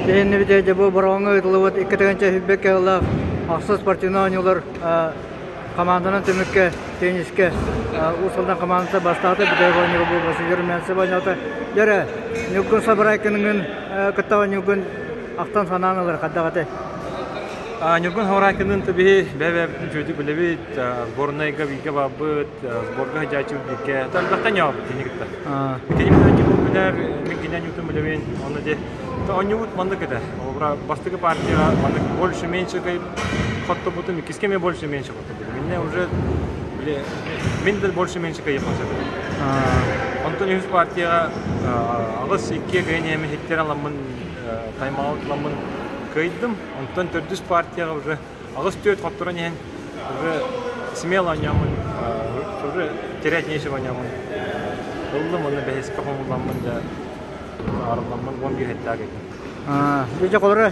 Биһиннибит дьэ бу Бороҕоҥҥо ыытыллыбыт 2 тыһыынча 21 кыһыллаах ахсыс спортивнай оонньуулар команданан түмүккэ теннискэ Уус Алдан командата бастаата, бүтэһик оонньууга бу Василий Румянцев оонньоото. Дьэрэ, Ньургун Сабарайкиныҥын кытта оонньуугун ахтан санаан ылар хайдах этэй? Ньургун Сабарайкинын биһи бэйэ-бэйэбитин үчүгэйдик билэбит, сборнайга бииргэ барбыт, сборга сылдьааччыбыт бииргэ. Элбэхтэн ньообут кини кытта. Кини оонньуубут билэр, мин кини оонньуутун билэбин. Онно дьэ оонньуубут маннык этэ. Холобура, бастакы партияҕа маннык больше-меньше хоттобутум, иккискэ эмиэ больше-меньше хоттобутум. Иннэ уже били мин да больше-меньше кыайыахпын сөп этэ. Онтон үһүс партияҕа 8-2 кыайан иһэммин хиттер аламмын тайм-аут ыламмын кыайдым. Онтон төрдүс партияҕа уже 8-4 хотторон иһэн уже смело оонньооммун уже терять нечего оонньооммун ыллым уонна бэһискэ хомулламмын дьэ арылламмын 11 хэттээх этим. Дьэ холоро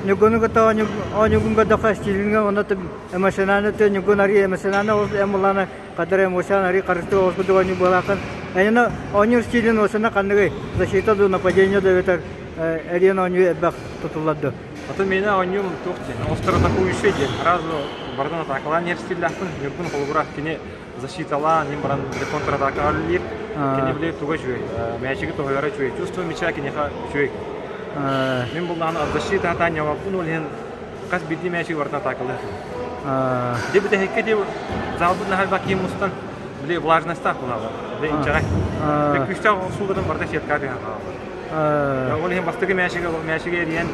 Ньургуну кытта оонньуугун көрдөххө стилиҥҥэ онно эмоционально ты Ньургун арый эмоционально эмуллаана хадара эмоциан арый харыстык оҕус курдук оонньуу буолааххын. Эйиэнэ оонньуур стилин осына ханныгый? Защита дуу, нападение дуу эбэтэр эриэн оонньуу элбэх тутуллар дуу? Атын миэнэ оонньуум туох диэн, остро атакующий диэн, сразу барытын атаакалаан иһэр стиллээхпин. Ньургун холобура кини защиталаан, иһин баран контратакаҕа үлэлиир. Кини били туга үчүгэй, мээчиги тоһуйара үчүгэй, чувство мяча киниэхэ үчүгэй. Мин буллаҕына защита сатаан ньамаппын, ол иһин хас биирдии мээчиги барытын атаакалыыр. Дьэ бүтэһиккэ дии залбыт наһаа элбэх киһи мустан, били влажностаах буолаҕа, били инчэҕэй. Күүстээх охсууларын барыта сеткаҕа түһэн хаалар. Ол иһин бастакы мээчигэ мээчигэ эрийэн,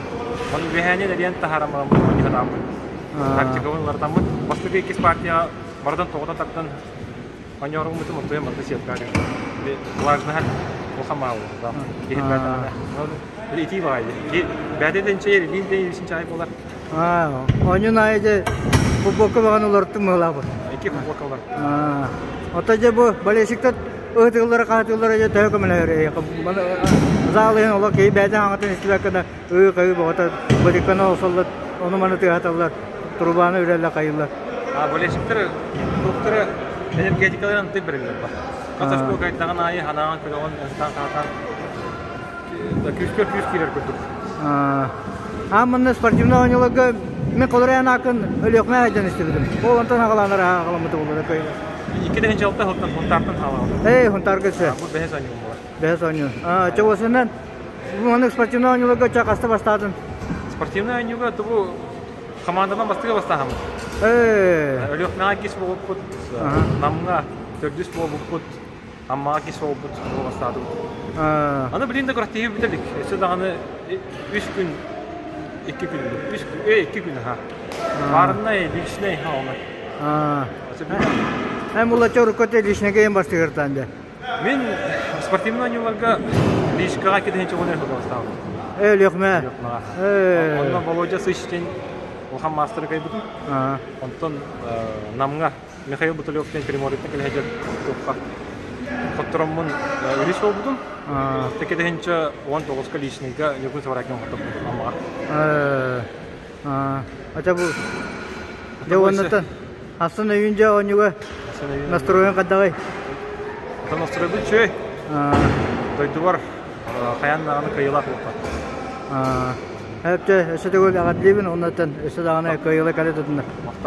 ону үөһээнин эрийэн таһааран бараммын оонньоһутааммын. Тактикабын уларытаммын. Бастакы иккис партияҕа барытын тоҕута тардан оонньооруммутум, оттуйан барыта сеткаҕа түһэн. Били влажноһа улахан маалла. Киһи бээтэ били итии баҕайы. Бээтэ инчэйэр, илиин да илиисин чаай буолар. Оонньуун аайы дьэ футболка баҕаны уларыттым быһыылаах. Икки футболка уларыттым. Оттон дьэ бу болельщиктар ыһытыыллара хаһытыыллара дьэ төһө көмөлөһөр эйиэхэ? Зал иһин олох киһи бэйэтин аҥатын истибэккэ да ыы-хыы боҕото бытыкканы охсоллор, ону-маны тыаһаталлар, трубаны үрэллэ хайыыллар. А болельщиктар туохтара энергетикаларын ынтый бэриллэр ба. Хас очко кайдаҕын аайы ханаҕын көтөҕөн ыстаан хаатаан күүскэ күүс киирэр курдук. Аа манна спортивнай оонньууларга мин холоройон ааккын Өлүөхүмэ сылдьан истибитим. Ол онтон аҕалаанар аҕаламмыта буолла кыайла. 2 тыһыынча 6 сылтан Хунтаартан хаалаҕын. Эй, Хунтаарга өссө. Бу бэһис оонньуу буолар. Бэһис оонньуу. Аа, чугасынан бу маннык спортивнай оонньууларга ча хаста бастаатын? Спортивнай оонньууга тубу команданан бастыга бастаһаммыт. Ээ. Өлүөхүмэҕэ иккис буолбуппут, Намҥа төрдүс буолбуппут, Аммаҕа иккис буолбут бастаатыбыт. Аны билин да күрэхтэһии бүтэ илик. Өссө даҕаны 3 күн, 2 күн, үс 2 күн аха. Парный, личный ону. Эн булачча урукката личныйга бастыгыртаан дьэ. Мин спортивнай оонньууларга личкаҕа 2 тыһыынча 10 сылга бастаабытым. Ээ, Өлүөхүмэ. Өлүөхүмэҕэ. Онно Володя Сыч диэн улахан маастары кыайбытым. Онтон Намҥа Михаил Бутылев диэн Приморьеттан кэлэ сылдьар туохха хоттороммун үһүс буолбутум. 2 тыһыынча 19-ка личныйга Ньургун Саваракин хотторбутум Аммаҕа. Ача бу дьэ уоннаттан Астын өйүүн дьэ оонньууга настроен хайдаҕый? Оттон настройбут үчүгэй. Дойдубар хайаан даҕаны кыайыылаах буолуохха. Өптө өссө төгүл эҕэрдэлиибин, оннуттан өссө даҕаны кыайыыла кэлэ тутуннар.